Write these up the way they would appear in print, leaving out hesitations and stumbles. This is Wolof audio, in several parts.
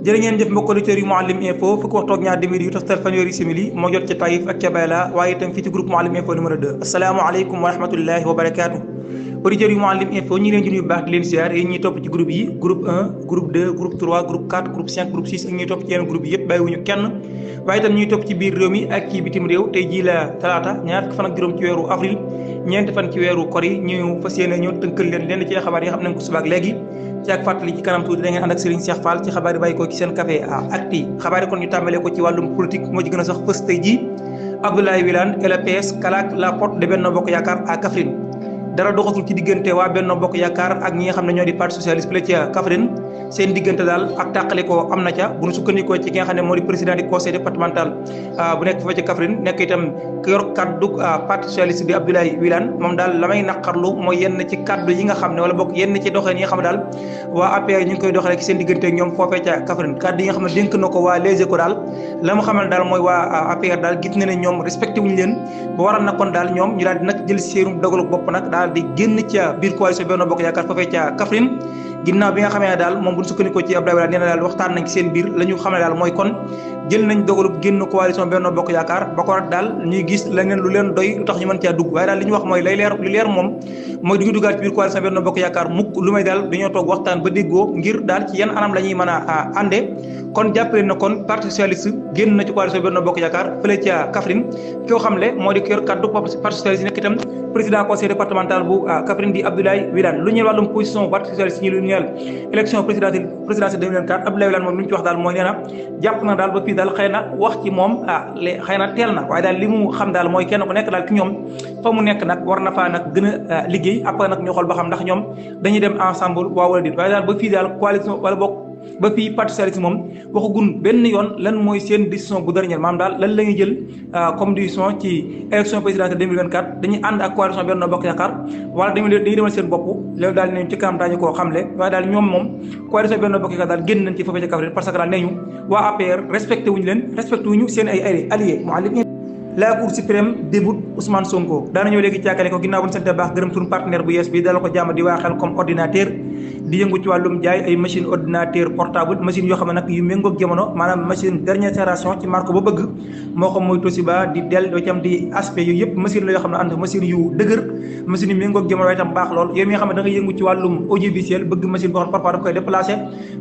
jërë ngeen jëf mbokk auditeurs yu Mouhalim Info fukki waxtu ak ñaar demi yu toftal fanweeri simili moo jot ci Taïf ak ca Bayla waaye itam fii ci groupe Mouhalim Info numéro 2 asalaamaaleykum wa rahmatullahi wa barakaatu auditeurs yu Mouhalim Info ñi leen di nuyu baax di leen siyaar yéen ñuy topp ci groupe yi groupe 1 groupe 2 groupe 3 groupe 4 groupe 5 groupe 6 ak ñuy topp ci yeneen groupe yi yëpp bàyyiwuñu kenn waaye itam ñuy topp ci biir réew mi ak ci bitim réew tey jii la talaata ñaar fan ak juróom ci weeru avril ñeenti fan ci weeru kor yi ñu fas yéene ñoo tënkal leen ci xabaar yi xam nañ ko subaak léegi ci ak fàttali ci kanam tuuti da ngeen ànd ak Serigne Cheikh Fall ci xabaar yi bàyyi ko ci seen café Actu xabaar yi kon ñu tàmbalee ko ci wàllum politique moo ci gën a sax fës tey jii Abdoulaye Wilane et le PS claquent la porte de Benno Bokk Yaakaar à Kaffrine dara doxatul ci diggante waa Benno Bokk Yaakaar ak ñi nga xam ne ñoo di parti socialiste fële ca Kaffrine seen diggante daal ak tàqale ko am na ca bu ñu sukkandikoo ci ki nga xam ne moo di président du conseil départemental bu nekk fa ca Kaffrine nekk itam ki yor kaddu parti socialiste bi Abdoulaye Wilane moom daal la may naqarlu mooy yenn ci kaddu yi nga xam ne wala bokk yenn ci doxalin yi nga xam ne daal waa APR ñu ngi koy doxalee ci seen diggante ak ñoom foofee ca Kaffrine kaddu yi nga xam ne dénk na ko waa Les Échos daal la mu xamal daal mooy waa APR daal gis na ne ñoom respecté wuñu leen ba waral na kon daal ñoom ñu daal di nag jël séerum dogalu bopp nag daal di génn ca biir coalition Benno Bokk Yaakaar foofee ca Kaffrine ginnaaw bi nga xamee ne daal moom bu ñu sukkandikoo ci Abdoulaye Wilane nee na daal waxtaan nañ ci seen biir la ñu xam ne daal mooy kon jël nañ dogalub génn coalition Benno Bokk Yaakaar ba ko rek daal ñuy gis leneen lu leen doy lu tax ñu mën caa dugg waaye daal li ñu wax mooy lay leer lu leer moom mooy du ñu duggaat ci biir coalition Benno Bokk Yaakaar mukk lu may daal dañoo toog waxtaan ba déggoo ngir daal ci yan anam la ñuy mën a àndee kon jàppale na kon parti socialiste génn na ci coalition Benno Bokk Yaakaar fële ca Kaffrine ki ko xamle moo di ki yor kaddu parti socialiste nekk itam président conseil départemental bu Kaffrine di Abdoulaye Wilane lu ñeel wàllum position parti socialiste ñi lu ñeel élection présidentielle 2024 Abdoulaye Wilane moom lu ñu ci wax daal mooy nee na jàpp na daal ba fii daal xëy na wax ci moom xëy na teel na waaye daal li mu xam daal mooy kenn ku nekk daal ki ñoom fa mu nekk nag war na faa nag gën a liggéey après nag ñu xool ba xam ndax ñoom dañuy dem ensemble waaw wala déet waaye daal ba fii daal coalition wala bokk ba fii parti socialiste moom waxagun benn yoon lan mooy seen décision bu dernière maanaam daal lan la ñuy jël comme décision ci élection présidentielle 2024 dañuy ànd ak coalition Benno Bokk Yaakaar wala dañuy demal seen bopp loolu daal ne ci kanam daañu koo xamle waaye daal ñoom moom coalition Benno Bokk Yaakaar daal génn nañ ci foofee ca Kaffrine parce que daal nee ñu waa APR respecté wuñu seen ay alliés la Cour suprême déboute Ousmane Sonko daana ñëw léegi càkkane ko ginnaaw bu ñu sante baax gërëm suñu partenaire bu yees bi dala ko jàmm di waa xel comme ordinateur di yëngu ci wàllum jaay ay machine ordinateur portable machine yoo xam ne nag yu méngoog jamono maanaam machine dernière génération ci marque ba bëgg moo xam muy Toshiba di Dell doo ci am di HP yooyu yëpp machine la yoo xam ne ànd machine yu dëgër machine yu méngoog jamono waaye tam baax lool yow mi nga xam ne da nga yëngu ci wàllum audiovisuel bëgg machine boo xam ne parfois daf koy déplacé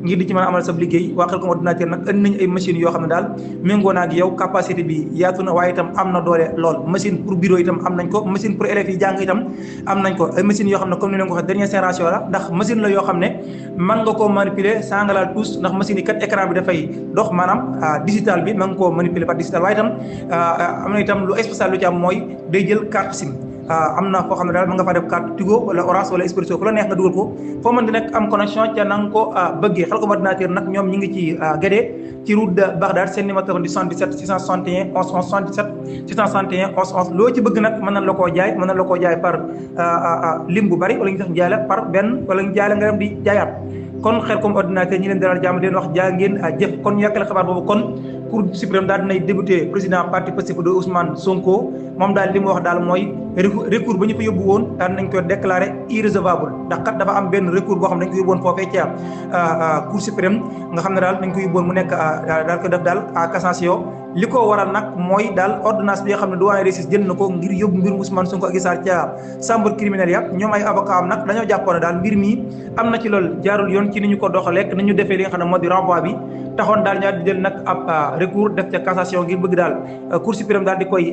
ngir di ci mën a amal sa liggéey waa xel comme ordinateur nag indi nañ ay machines yoo xam ne daal méngoo na ak yow capacité bi yaatu na waaye itam am na doole lool machine pour bureau itam am nañ ko machine pour élèves yi jàng itam am nañ ko ay machines yoo xam ne comme ni leen ko waxee dernière génération la ndax machine la yoo xam ne mën nga koo manipuler sans nga laal tous ndax machine yi kat écran bi dafay dox maanaam digital bi mën nga koo manipuler par digital waaye itam am na itam lu spécial lu ci am mooy day jël carte SIM am na foo xam ne daal mën nga faa def carte Tigo wala Orange wala Expresso fu la neex nga dugal ko foo mën di nekk am connexion ca na nga ko bëggee xel ko ordinateur nag ñoom ñi ngi ci Guédé ci route de Bagdad seen numéro téléphone di 77 661 11 11 77 661 11 11 loo ci bëgg nag mën nañ la koo jaay par lim bu bari wala ñu sax jaay la par benn wala ñu jaay la nga dem di jaayaat kon xel comme ordinateur ñi leen dalal jàmm di leen wax jaa ngeen jëf kon ñu yàkkale xabaar boobu kon Cour suprême daal dinay débuté président parti Pastef de Ousmane Sonko moom daal li mu wax daal mooy recours ba ñu fa yóbbu woon daal nañ ko déclaré irrecevable ndax kat dafa am benn recours boo xam ne dañ ko yóbbu woon foofee ca Cour suprême nga xam ne daal dañ ko yóbbu woon mu nekk daal ko def daal à cassation li ko waral nag mooy daal ordonnance bi nga xam ne doyen des justice jël na ko ngir yóbbu mbirum Ousmane Sonko ak Adji Sarr ca chambre criminelle ya ñoom ay avocat am nag dañoo jàppoon ne daal mbir mi am na ci loolu jaarul yoon ci ni ñu ko doxalee ni ñu defee li nga xam ne moo di renvoi bi taxoon daal ñaar di jël nag ab recours def ca cassation ngir bëgg daal Cour suprême daal di koy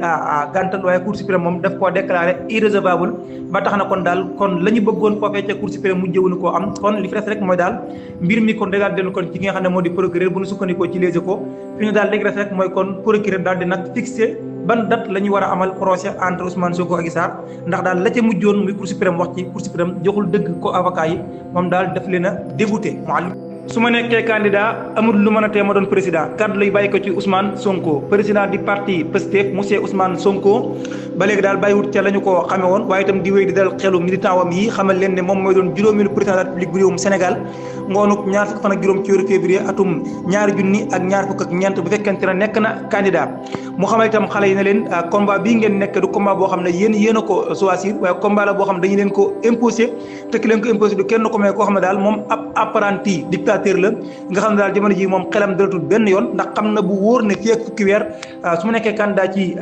gàntal waaye Cour suprême moom daf koo déclaré irrecevable ba tax na kon daal kon la ñu bëggoon foofee ca Cour suprême mujjewuñu koo am kon li fi des rek mooy daal mbir mi kon daal dellu kon ci nga xam ne moo di procureur bu ñu sukkandikoo ci Les Échos fi ñu daal léegi des rek mooy kon procureur daal di nag fixé ban date la ñu war a amal procès entre Ousmane Sonko ak Adji Sarr ndax daal la ca mujjoon muy Cour suprême wax ci Cour suprême joxul dëgg ko avocat yi moom daal def leen a dégoûté su ma nekkee candidat amul lu mën a tee ma doon président kaddu lay bàyyi ko ci Ousmane Sonko président du parti Pastef monsieur Ousmane Sonko ba léegi daal bàyyiwut ca la ñu ko xame woon waaye itam di wéy di dal xelu militant wam yi xamal leen ne moom mooy doon juróomeelu président de la République bu réewum Sénégal ngoonuk ñaar fukk fan ak juróom ci weeru février atum 2024 bu fekkente ne nekk na candidat mu xamal itam xale yi ne leen combat bii ngeen nekk du combat boo xam ne yéen a ko choisir waaye combat la boo xam ne dañu leen ko imposé te ki leen ko imposé du kenn ko may koo xam ne daal moom ab apprenti dictateur dictateur la nga xam ne daal jamono ji moom xelam dalatul benn yoon ndax xam na bu wóor ne fii ak fukki weer su ma nekkee candidat ci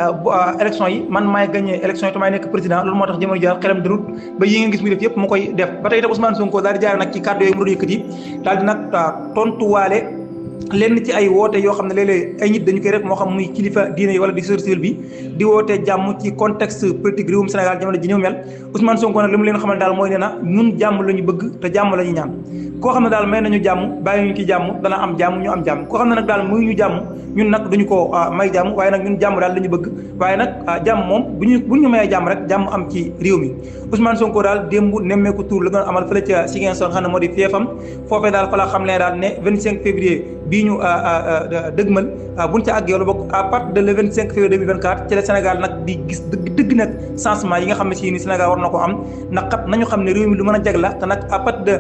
élection yi man maay gagné élection yi te maay nekk président loolu moo tax jamono ji daal xelam dalut ba yi nga gis muy def yëpp mu koy def ba tey itam Ousmane Sonko daal di jaare nag ci kàddu yooyu mu doon yëkkati daal di nag tontuwaale lenn ci ay woote yoo xam ne léeg-léeg ay nit dañu koy rek moo xam muy kilifa diine yi wala di société civile bi di woote jàmm ci contexte politique réewum Sénégal jamono ji ñëw mel Ousmane Sonko nag li mu leen xamal daal mooy nee na ñun jàmm la ñu bëgg te jàmm la ñu ñaan koo xam ne daal may nañu jàmm bàyyi ñu ci jàmm dana am jàmm ñu am jàmm koo xam ne nag daal muy ñu jàmm ñun nag duñu ko may jàmm waaye nag ñun jàmm daal la ñu bëgg waaye nag jàmm moom bu ñu mayee jàmm rek jàmm am ci réew mi Ousmane Sonko daal démb nemmeeku tour la doon amal fële ca Ziguinchor xam ne moo di feefam foofee daal fa la xam leen daal ne 25 février bii ñu dëgmal buñ ca àgg yow la bokk à partir de le 25 février 2024 ci la Sénégal nag di gis dëgg nag changement yi nga xam ne si ni Sénégal war na ko am ndax kat nañu xam ne réew mi lu mën a jag la te nag à partir de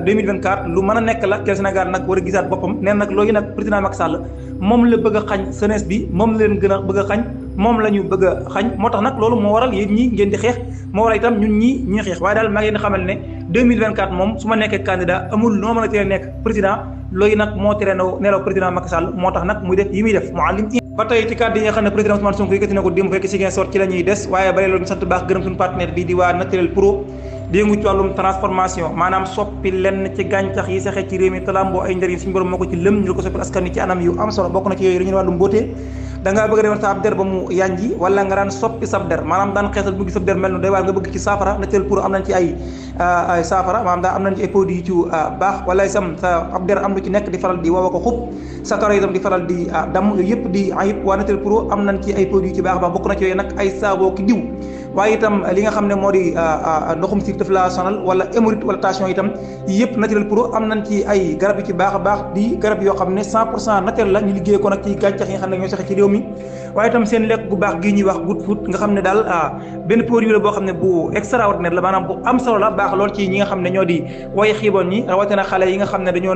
2024 lu mën a nekk la ci la Sénégal nag war a gisaat boppam neen nag loolu nag président Macky Sall moom la bëgg a xañ jeunesse bi moom la leen gën a bëgg a xañ moom la ñu bëgg a xañ moo tax nag loolu moo waral yéen ñi ngeen di xeex moo waral itam ñun ñi xeex waaye daal maa ngi leen di xamal ne 2024 moom su ma nekkee candidat amul noo mën a tee nekk président loolu nag moo tere nelaw président Macky Sall moo tax nag muy def yi muy def Mouhalim ba tey ci kàddu yi nga xam ne président Ousmane Sonko yëkkati na ko démb fekk si ngeen sort ci la ñuy des waaye bare loolu ñu sant baax gërëm suñu partenaire bi di waa Naturel Pro di yëngu ci wàllum transformation maanaam soppi lenn ci gàncax yi saxee ci réew mi talamboo ay njëriñ suñu borom moo ko ci lëm ñu ko soppil askan wi ci anam yu am solo bokk na ci yooyu dañu wàllum mbóotee da ngaa bëgg a defar sa ab der ba mu yanji wala nga daan soppi sab der maanaam daan xeesal bu gis sab der mel nu day waar nga bëgg ci saafara Naturel Pro am nañ ci ay saafara maanaam daa am nañ ci ay produits yu ci baax wala sam sa ab der am lu ci nekk di faral di wawa ko xub sa karo itam di faral di damm yooyu yëpp di ayib waa Naturel Pro am nañ ci ay produits yu ci baax baax bokk na ci yooyu nag ay saaboo ki diw waaye itam li nga xam ne moo di ndoxum si daf la sonal wala hémorroïde wala tension itam yëpp Naturel Pro am nañ ci ay garab yu ci baax a baax di garab yoo xam ne 100% naturel la ñu liggéey ko nag ci gàncax yi nga xam ne ñoo saxe ci réew mi waaye itam seen lekk gu baax gii ñuy wax good food nga xam ne daal benn produit la boo xam ne bu extraordinaire la maanaam bu am solo la baax lool ci ñi nga xam ne ñoo di way xiiboon ñi rawatina xale yi nga xam ne dañoo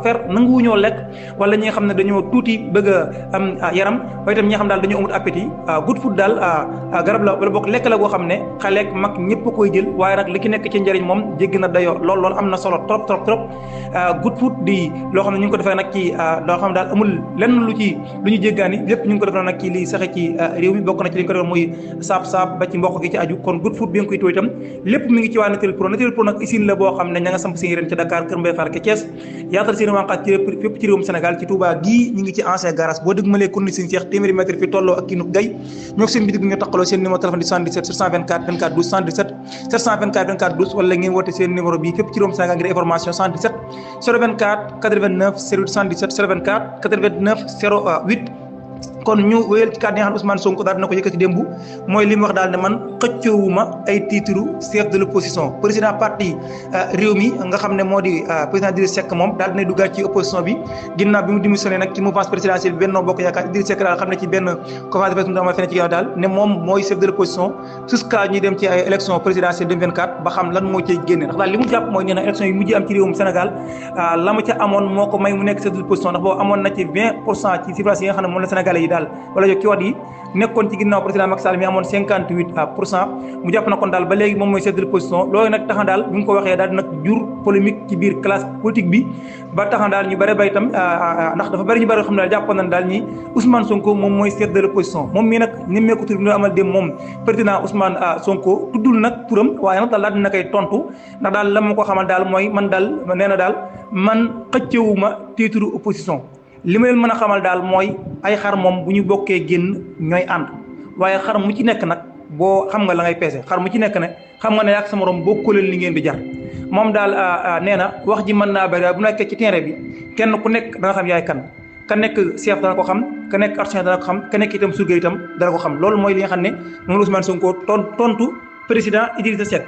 fer nanguwuñoo lekk wala ñi nga xam ne dañoo tuuti bëgg a am yaram waaye itam ñi nga xam daal dañoo amut appétit good food daal garab la wala bokk lekk la goo xam ne xale ak mag ñëpp koy jël waaye nag li ki nekk ci njëriñ moom jéggi na dayoo lool am na solo trop good food di loo xam ne ñu ngi ko defee nag ci loo xam ne daal amul lenn lu ñu jéggaani lépp ñu ngi ko defee nag ci li saxe ci réew mi bokk na ci li ñu ko defee muy saab ba ci mboq gi ci aju kon good food bi nga koy tooy itam lépp mi ngi ci waa Naturel Pro nag usine la boo xam ne ña nga samp seen ren ci Dakar Kër Mbaye Fall ke Thiès yaatal seen wànqaat ci fépp ci réewum Sénégal ci Touba gii ñu ngi ci ancien garage boo dëgg malee konni seen Cheikh téeméeri mètre fi tolloo ak kii nu gay ñoo seen bitig ñoo taqaloo seen numéro téléphone di 77 724 24 12 77 724 24 12 wala ngeen woote seen numéro bi fépp ci réewum Sénégal ngir information 77 024 89 08 77 024 89 08 kon ñu wéyal ci kàddu yi nga xam ne Ousmane Sonko daal dina ko yëkkati démb mooy li mu wax daal ne man xëccoowuma ay titre chef de l'opposition président parti réew mi nga xam ne moo di président Idrissa Seck moom daal dinay duggaat ci opposition bi ginnaaw bi mu démissionné nag ci mouvance présidentielle bi Benno Bokk Yaakaar Idrissa Seck daal xam ne ci benn conférence de presse mu amal feneen ci ginnaaw daal ne moom mooy chef de l'opposition jusqu'à ñuy dem ci ay élection présidentielle 2024 ba xam lan moo cay génne ndax daal li mu jàpp mooy nee na élection yi mujj am ci réewum Sénégal la mu ca amoon moo ko may mu nekk chef de l'opposition ndax boobu amoon na ci 20% ci suffrage yi nga xam ne moom la Sénégalais yi daal wala yow ki wat yi nekkoon ci ginnaaw président Macky Sall mi amoon 58% mu jàpp na kon daal ba léegi moom mooy chef de l'opposition loolu nag tax na daal bu ñu ko waxee daal di nag jur polémique ci biir classe politique bi ba tax na daal ñu bëri ba itam ndax dafa bëri ñu bëri xam ne daal jàppoon nañ daal ñi Ousmane Sonko moom mooy chef de l'opposition moom mii nag nemmeeku tur bi ñu amal dem moom président Ousmane Sonko tuddul nag turam waaye nag daal dina koy tontu ndax daal la ma ko xamal daal mooy man daal nee na daal man xëccewuma titre opposition li ma leen mën a xamal daal mooy ay xar moom bu ñu bokkee génn ñooy ànd waaye xar mu ci nekk nag boo xam nga la ngay peese xar mu ci nekk ne xam nga ne ak sa morom bokkoo leen li ngeen di jar moom daal nee na wax ji mën naa bëri bu nekkee ci terrain bi kenn ku nekk dana xam yaay kan ka nekk chef dana ko xam ka nekk artisan dana ko xam ka nekk itam surga itam dana ko xam loolu mooy li nga xam ne moom Ousmane Sonko tontu président Idrissa Seck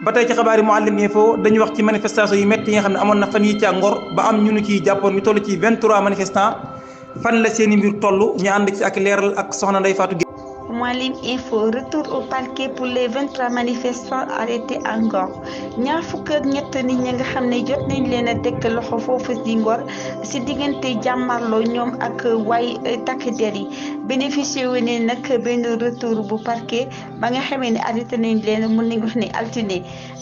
ba tey ci xabaar yi Mouhalim Info dañuy wax ci manifestation yi métti yi nga xam ne amoon na fan yi ca Ngor ba am ñu nu ciy jàppoon ñu toll ci 23 manifestants fan la seen i mbir toll ñu ànd ci ak leeral ak soxna Ndeye Fatou Gueye. Mouhalim Info, retour au parquet pour les 23 manifestants arrêtés à Ngor. ñaar fukk ak ñett nit ñi nga xam ne jot nañ leen a teg loxo foofu di Ngor si diggante jàmmarloo ñoom ak waay takk der yi bénéficié wu ne nag benn retour bu parquet ba nga xamee ne arrêté nañ leen mun nañ wax ne altine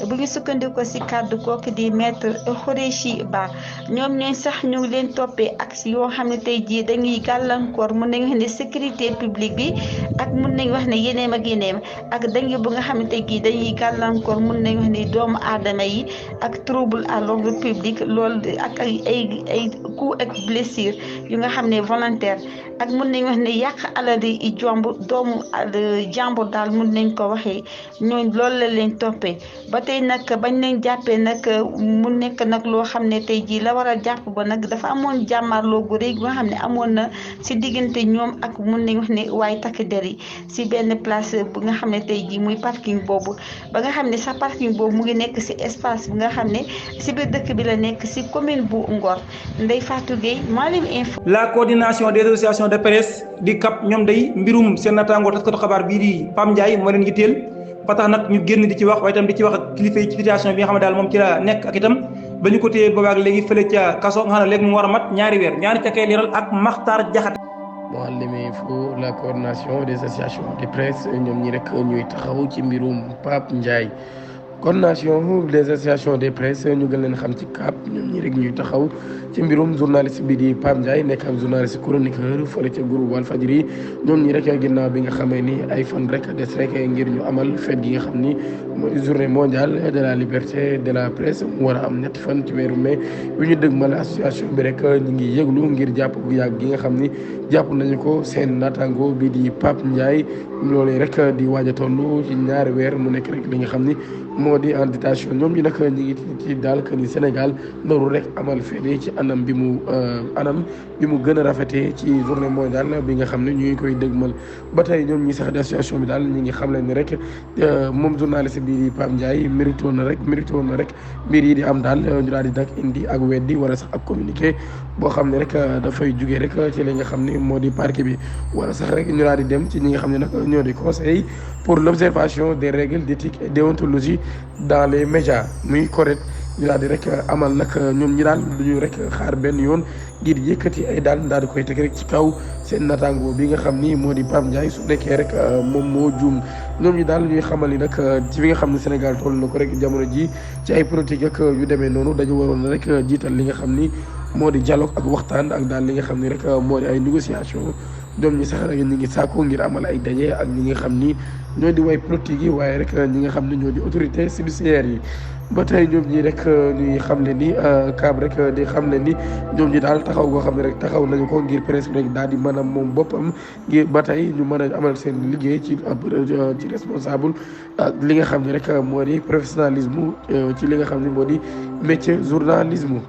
bu ñu sukkandikoo si kàddu kooku di maître Khoureyssi Ba ñoom ñooy sax ñu ngi leen toppee ak yoo xam ne tey jii dañuy gàllankoor mun nañ wax ne sécurité publique bi ak mun nañ wax ne yeneen ak yeneen ak dañu bu nga xam ne tey jii dañuy gàllankoor mun nañ wax ne doomu aadama yi ak trouble à l'ordre public loolu ak ay coups ak blessures yu nga xam ne volontaire ak mun nañ wax ne yàq alal yi doomu jàmbur daal mun nañ ko waxee ñooñ loolu la leen toppee ba tey nag bañ leen jàppee nag mu nekk nag loo xam ne tey jii la war a jàpp ba nag dafa amoon jàmmarloo gu rëy nga xam ne amoon na si diggante ñoom ak mun nañ wax ne waaye takk der yi si benn place bu nga xam ne tey jii muy parking boobu ba nga xam ne sa parking boobu mu ngi nekk si espace bi nga xam ne si biir dëkk bi la nekk si commune bu Ngor Ndeye Fatou Gueye Mouhalim Info. La coordination des associations de presse di CAP ñoom day mbirum seen naataangoo taskatu xabaar bii di Pam Ndiaye moo leen yitteel ba tax nag ñu génn di ci wax waaye itam di ci wax ak kilifa yi ci situation bi nga xam ne daal moom ci la nekk ak itam ba ñu ko téye boobaak léegi fële ca kaso nga xam ne léegi mu war a mat ñaari weer ñaari ca kay leeral ak Makhtar Diakhaté. Mouhalim Info, la coordination des associations de presse ñoom ñi rek ñuy taxaw ci mbirum Pape Ndiaye. coordination des associations de presse ñu gën leen xam ci CAP ñoom ñi rek ñuy taxaw ci mbirum journaliste bi di Pape Ndiaye nekk ab journaliste chroniqueur fële ca groupe Walfadjri ñoom ñi rek ginnaaw bi nga xamee ni ay fan rek des rek ngir ñu amal fête gi nga xam ni mooy journée mondiale de la liberté de la presse mu war a am ñetti fan ci weeru mai bi ñu dëgmal association bi rek ñu ngi yëglu ngir jàpp bu yàgg gi nga xam ni jàpp nañu ko seen naataango bi di Pape Ndiaye loolu rek di waaj a toll ci ñaari weer mu nekk rek li nga xam ni moo di en détention ñoom ñi nag ñu ngi ci daal que ni Sénégal naru rek amal fête ci anam bi mu gën a rafetee ci journée mondiale bi nga xam ne ñu ngi koy dëgmal ba tey ñoom ñi sax di association bi daal ñu ngi xam leen ni rek moom journaliste bi di Pape Ndiaye mérité woon na rek mbir yi di am daal ñu daal di nag indi ak weddi wala sax ak communiqué boo xam ne rek dafay jugee rek ci li nga xam ne moo di parquet bi wala sax rek ñu daal di dem ci ñi nga xam ne nag ñoo di conseil pour l'observation des règles d'éthique et déontologie dans les médias muy correct ñu daal di rek amal nag ñoom ñi daal du ñu rek xaar benn yoon ngir yëkkati ay daal di koy teg rek ci kaw seen naataango bi nga xam ni moo di Pape Ndiaye su nekkee rek moom moo juum ñoom ñi daal ñuy xamal ni nag ci fi nga xam ne Sénégal toll na ko rek jamono ji ci ay politique ak yu demee noonu dañu waroon rek jiital li nga xam ni moo di dialogue ak waxtaan ak daal li nga xam ni rek moo di ay négociation ñoom ñi sax rek ñu ngi sàkku ngir amal ay daje ak ñi nga xam ni ñoo di way politique yi waaye rek ñi nga xam ne ñoo di autorité judiciaire yi ba tey ñoom ñi rek ñuy xam ne ni CAP rek di xam ne ni ñoom ñi daal taxaw goo xam ne rek taxaw nañu ko ngir presse rek daal di mën a moom boppam ngir ba tey ñu mën a amal seen liggéey ci responsable ak li nga xam ne rek moo di professionnalisme ci li nga xam ne moo di métier journalisme.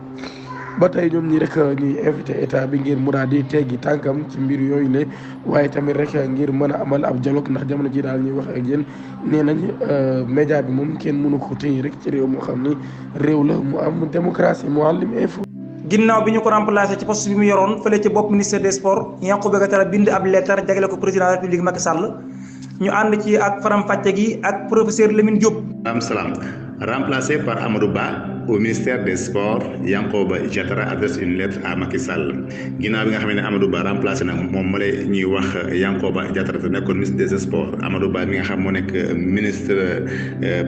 ba tey ñoom ñi rek ñuy invité état bi ngir mu daal di teggi tànkam ci mbir yooyu la waaye tamit rek ngir mën a amal ab dialogue ndax jamono ji daal ñuy wax ak yéen nee nañ média bi moom kenn mënu ko téye rek ci réew moo xam ni réew la mu am démocratie Mouhalim Info. ginnaaw bi ñu ko remplacé ci poste bi mu yoroon fële ci bopp ministère des sports Yankhoba Diattara bind ab lettre jagle ko président de la république Macky Sall ñu ànd ci ak faram-fàcce gi ak professeur Lamine Diop. Salam remplacé par Amadou Ba au ministère des sports Yankhoba Diattara adresse une lettre à Macky Sall ginnaaw bi nga xam ne Amadou Ba remplacé na moom ma lay ñuy wax Yankhoba Diattara te nekkoon ministre des sports Amadou Ba mi nga xam moo nekk ministre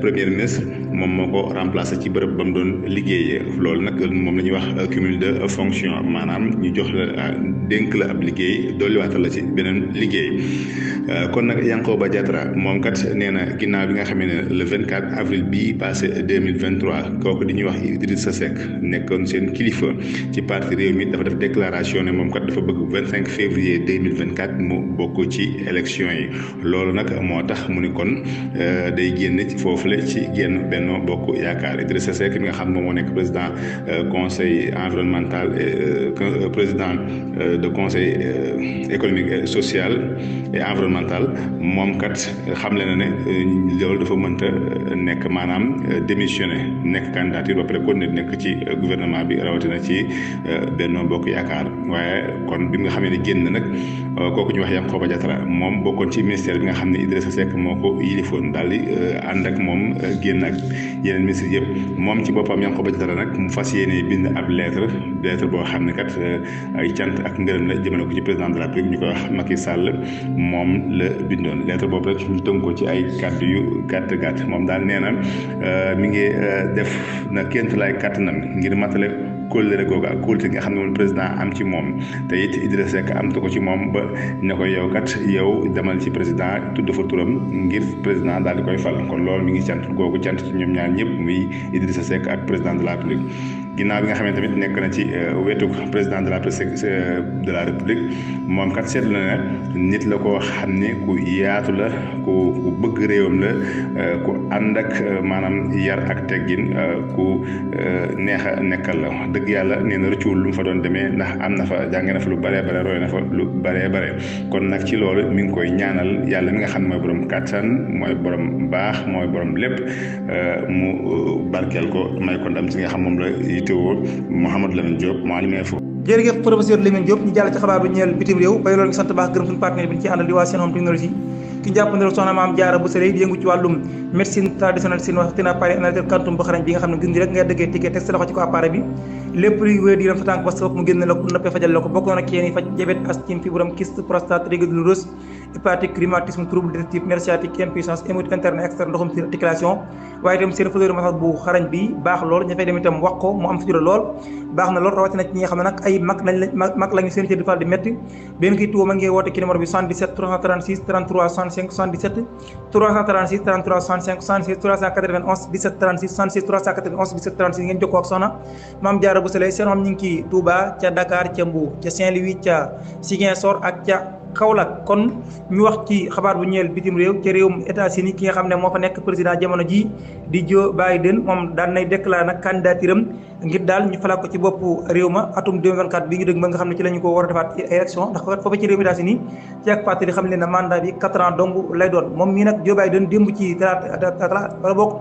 premier ministre moom moo ko remplacé ci bërëb ba mu doon liggéeyee loolu nag moom la ñuy wax cumul de fonction maanaam ñu jox la dénk la ab liggéey dolliwaatal la ci beneen liggéey kon nag Yankhoba Diattara moom kat nee na ginnaaw bi nga xam ne le 24 avril bii passé 2023 kooku di ñuy wax Idrissa Seck nekkoon seen kilifa ci parti réew mi dafa def déclaration ne moom kat dafa bëgg 25 février 2024 mu bokk ci élection yi loolu nag moo tax mu ni kon day génn ci foofule ci génn Benno Bokk Yaakaar Idrissa Seck mi nga xam moom moo nekk président conseil environnemental président de conseil économique et social et environnemental moom kat xamle na ne loolu dafa mënta nekk maanaam démissionné nekk candidature ba pare kon ne nekk ci gouvernement bi rawatina ci Benno Bokk Yaakaar waaye kon bi nga xamee ne génn nag kooku ñu wax Yankhoba Diattara moom bokkoon ci ministère bi nga xam ne Idrissa Seck moo ko yilifoon daal di ànd ak moom génn ak yeneen ministre yëpp moom ci boppam Yankhoba Diattara nag mu fas yéene bind ab lettre lettre boo xam ne kat ay cant ak ngërëm la jëmale ko ci président de la République ñu koy wax Macky Sall moom la bindoon lettre boobu rek ñu tënk ko ci ay kàddu yu gàtt moom daal nee na mi ngi def na ként lay kàttanam ngir matale kóllëre googu ak kóolute nga xam ne moom président am ci moom te it Idrissa Seck am ta ko ci moom ba ne ko yow kat yow demal ci président tudd fa turam ngir président daal di koy fal kon loolu mi ngi cant googu cant ci ñoom ñaar ñëpp muy Idrissa Seck ak président de la République ginnaaw bi nga xam ne tamit nekk na ci wetu président de la République moom kat seetlu na ne nit la koo xam ne ku yaatu la ku bëgg réewam la ku ànd ak maanaam yar ak teggin ku neex a nekkal la dëgg yàlla nee na rëccuwul lu mu fa doon demee ndax am na fa jànge na fa lu bare roy na fa lu bare kon nag ci loolu mi ngi koy ñaanal yàlla mi nga xam ne mooy borom kàttan mooy borom baax mooy borom lépp mu barkeel ko may ko ndam ci nga xam moom la yittewoo Mouhamadou Lamine Diop Mouhalim Info. jërëjëf professeur Lamine Diop ñu jàll ci xabaar bu ñeel bitim réew bay loolu ngi sant baax gërëm suñu partenaire bi ñu ci àndal di waa Sen Home Technologie ki jàppandal soxna Maam Jaara bu Sëley di yëngu ci wàllum médecine traditionnelle sin wax tina pare analyser quantum bu xarañ bi nga xam ne gën gi rek ngay dëggee ticket teg sa loxo ci ko appareil bi lépp luy wér di yaram sa tànk ba sa bopp mu génn la ko noppee fajal la ko bokk na ak yéen faj diabète asthme fibrome kyste prostate règles douloureuses hépatique rhumatisme trouble digestif nerf sciatique impuissance hémorroïde interne externe ndoxum ci articulation waaye itam seen fauteuil massage bu xarañ bi baax lool ña fay dem itam wax ko mu am sutura lool baax na lool rawatina ci ñi nga xam ne nag ay mag lañu seen cër di faral di métti benn kii tuwo ma ngi woote ci numéro bi 77 336 33 65 77 336 33 65 76 391 17 36 76 391 17 36 ngeen jokkoo ak soxna Maam Jaara bu Sëley seen xam ñu ngi ci Touba ca Dakar ca Mbour ca Saint-Louis ca Ziguinchor ak ca Kaolack kon ñu wax ci xabaar bu ñeel bitim réew ca réewum États-Unis ki nga xam ne moo fa nekk président jamono ji di Joe Biden moom daan nay déclaré nag candidaturam ngir daal ñu falaat ko ci boppu réew ma atum 2024 bi ñu dëgg ba nga xam ne ci la ñu ko war a defaat élection ndax foofu ci réewum États-Unis ci ak fàttali xam leen ne mandat bi 4 ans dong lay doon moom mii nag Joe Biden démb ci talaata wala bokk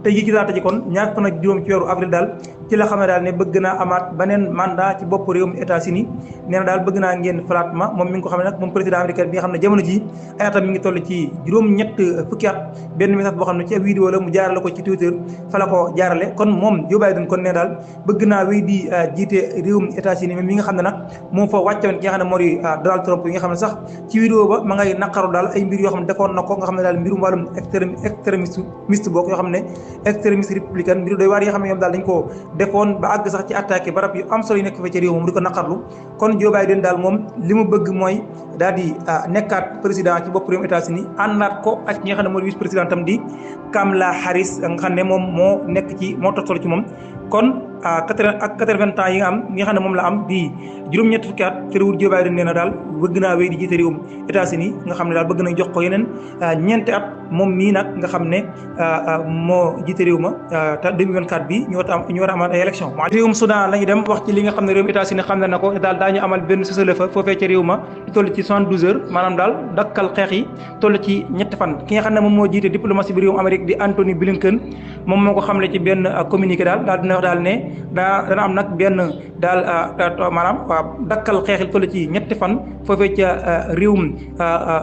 tey jii ci talaata ji kon ñaar fan ak juróom ci weeru avril daal ci la xam ne daal ne bëgg naa amaat beneen mandat ci bopp réewum États-Unis nee na daal bëgg naa ngeen falaat ma moom mi ngi ko xam ne nag moom président américain bi nga xam ne jamono ji ay atam mi ngi toll ci juróom-ñett fukki at benn message boo xam ne ci ab vidéo la mu jaarale ko ci Twitter fa la ko jaarale kon moom Joe Biden kon ne daal bëgg naa wéy di jiite réewum États-Unis même mi nga xam ne nag moom fa wàccoon ki nga xam ne moo di Donald Trump yi nga xam ne sax ci vidéo ba ma ngay naqaru daal ay mbir yoo xam ne defoon na ko nga xam ne daal mbirum wàllum extrémiste bokk yoo xam ne extrémiste républicain mbiru doy waar yoo xam ne ñoom daal dañ ko defoon ba àgg sax ci attaqué barab yu am solo yu nekk fa ci réew moom di ko naqarlu kon Joe Biden daal moom li mu bëgg mooy daal di nekkaat président ci bopp réewum États-Unis àndaat ko ak ñi nga xam ne moo di vice président tam di Kamala Harris nga xam ne moom moo toftalo ci moom kon 80 ans yi nga am ñi nga xam ne moom la am di juróom-ñett fukki at ci réewum Joe Biden nee na daal bëgg naa wéy di jiite réewum États-Unis nga xam ne daal bëgg nañ jox ko yeneen ñeenti at moom mii nag nga xam ne moo jiite réew ma te 2024 bi ñu war a amal ay élection réewum Soudan la ñu dem wax ci li nga xam ne réewum États-Unis xam ne na ko daal daañu amal benn cessez-le-feu foofee ca réew ma di toll ci 72 heures maanaam daal dakkal xeex yi toll ci ñetti fan ki nga xam ne moom moo jiite diplomatie bi réewum Amérique di Anthony Blinken moom moo ko xamle ci benn communiqué daal dina wax daal ne dana am nag benn daal maanaam dakkal xeexil toll ci ñetti fan foofee ca réewum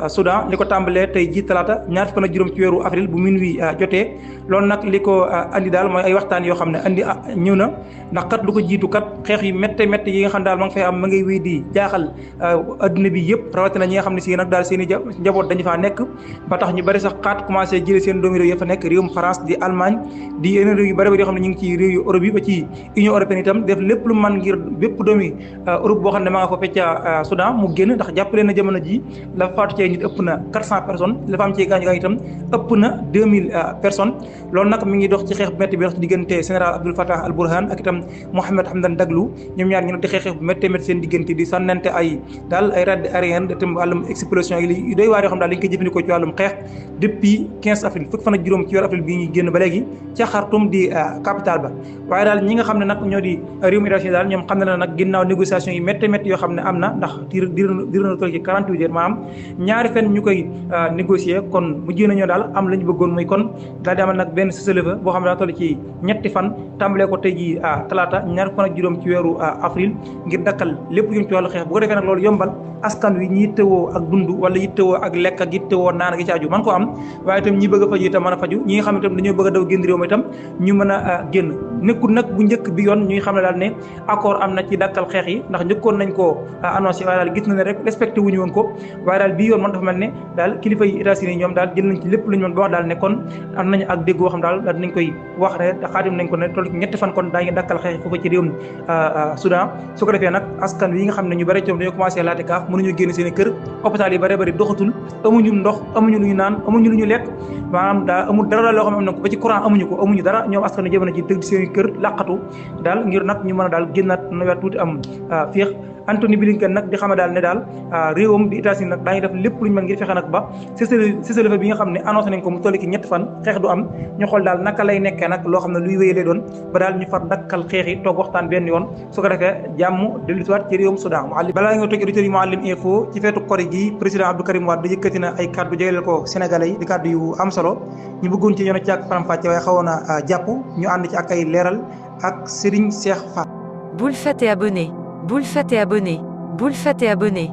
Soudan li ko tàmbalee tey ji talaata ñaar fan ak juróom ci weeru avril bu minuit jotee loolu nag li ko andi daal mooy ay waxtaan yoo xam ne andi ñëw na ndax kat lu ko jiitu kat xeex yu métte yi nga xam daal ma nga fay am ma ngay wéy di jaaxal adduna bi yëpp rawatina ñi nga xam ne si nag daal seen i njaboot dañu faa nekk ba tax ñu bari sax xaat commencé jëlee seen doomi réew ya fa nekk réewum France di Allemagne di yeneen réew yu bari yoo xam ne ñu ngi ci réew yu Europe yi ba ci Union européenne itam def lépp lu man ngir bépp doomi Europe boo xam ne ma nga fa fecca Soudan mu génn ndax jàppale na jamono ji la faatu ci nit ëpp na 400 personnes la fa am ci gaañu itam ëpp na 2000 personnes loolu nag mi ngi dox ci xeex bu métti bi dox ci diggante général Abdel Fattah al-Burhan ak itam Mohamed Hamdan Daglo ñoom ñaar ñu di xeex bu métti seen diggante di sànnante ay daal ay raid aérien itam wàllum explosion yi doy waar yoo xam daal dañ koy jëfandikoo ci wàllum xeex depuis 15 avril fukk fan ak juróom ci weeru avril bii ñuy génn ba léegi ca Khartoum di capitale ba waaye daal ñi nga xam ne nag ñoo di réewum États-Unis daal ñoom xam ne na nag ginnaaw négociation yi métti yoo xam ne am na ndax dir na toll ci 48 heures maanaam ñaari fen ñu koy négocier kon mujjee nañoo daal am la ñu bëggoon muy kon daal di amal nag benn cessez-le-feu boo xam ne daa toll ci ñetti fan tàmbalee ko tey ji talaata ñaar fan ak juróom ci weeru avril ngir dakkal lépp jëm ci wàllu xeex bu ko defee nag loolu yombal askan wi ñi yittewoo ak dund wala yittewoo ak lekk ak yittewoo naan gi caaju man ko am waaye itam ñi bëgg a faju itam mën a faju ñi nga xam ne itam dañoo bëgg a daw génn réew mi itam ñu mën a génn nekkul nag bu njëkk bi yoon ñuy xam ne daal ne accord am na ci dakkal xeex yi ndax njëkkoon nañ koo annoncé waaye daal gis na ne rek respecté wuñu woon ko waaye daal bii yoon man dafa mel ne daal kilifa yi États-Unis ñoom daal jël nañ ci lépp lu ñu mën ba wax daal ne kon am nañu ak déggoo xam daal daal dinañ koy wax ne xaatim nañ ko ne toll ñetti fan kon daañu dakkal xeex foofu ci réewum Soudan su ko defee nag askan wi nga xam ne ñu bëri coom dañoo commencé laate kaaf mënuñu génn seen i kër hôpital yi bëri doxatul amuñu ndox amuñu lu ñu naan amuñu lu ñu lekk maanaam daal amul dara loo xam ne am na ko ba ci courant amuñu ko amuñu dara ñoom askan wi jëm na ci tëdd seen i kër làqatu daal ngir nag ñu mën a daal génnaat nawet tuuti am féex Anthony Blinken nag di xame daal ne daal réewam di États-Unis nag daañu def lépp lu ñu mën ngir fexe nag ba cessez-le-feu bi nga xam ne annoncé nañ ko mu toll ci ñetti fan xeex du am ñu xool daal naka lay nekkee nag loo xam ne luy wéy lay doon ba daal ñu far dakkal xeex yi toog waxtaan benn yoon su ko defee jàmm dellusiwaat ci réewum Soudan balaa nga toj auditeurs yi Mouhalim Info ci feetu kori gi président Abdou Karim Wade yëkkati na ay kaddu jagleel ko Sénégalais yi di kaddu yu am solo ñu bëggoon ci ñoon ci ak faram-fàcce waaye xawoon a jàpp ñu ànd ci ak ay leeral ak Serigne Cheikh Fall. Boule faites et abonnez. Boule faites et abonnez. Boule faites et abonnez.